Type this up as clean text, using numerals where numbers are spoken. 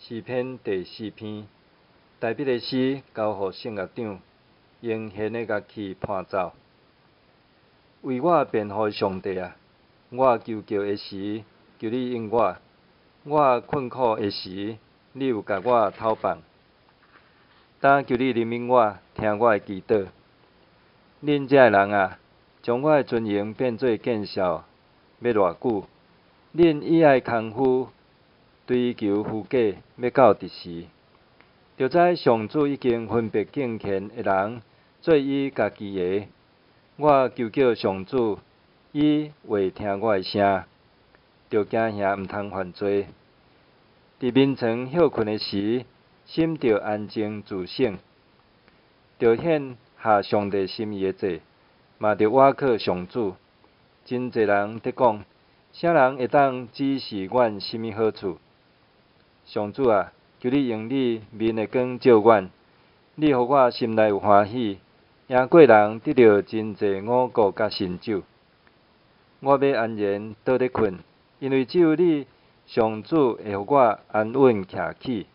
詩篇第四篇，大衛的詩，交予聖樂長，用弦的樂器伴奏。為我辯護的上帝啊，我求叫的時，求你應我；我困苦的時，你有共我透放。當求你憐憫我，聽我的祈禱。恁遮的人啊，將我的尊榮變做見笑，欲偌久？恁以愛空虛，追求虛假，欲到佇時？著知上主已經分別敬虔的人做伊家己的。我求叫上主，伊會聽我的聲，著驚嚇毋通犯罪。佇眠床歇睏的時，心著安靜自省，著獻合上帝心意的祭，嘛著倚靠上主。真濟人佇講，啥人會當指示阮啥物好處？上主啊，求你用你面的光照阮，你予我心內有歡喜，贏過人得著真濟五穀佮新酒。我欲安然倒咧睏，因為只有你，上主會予我安穩徛起。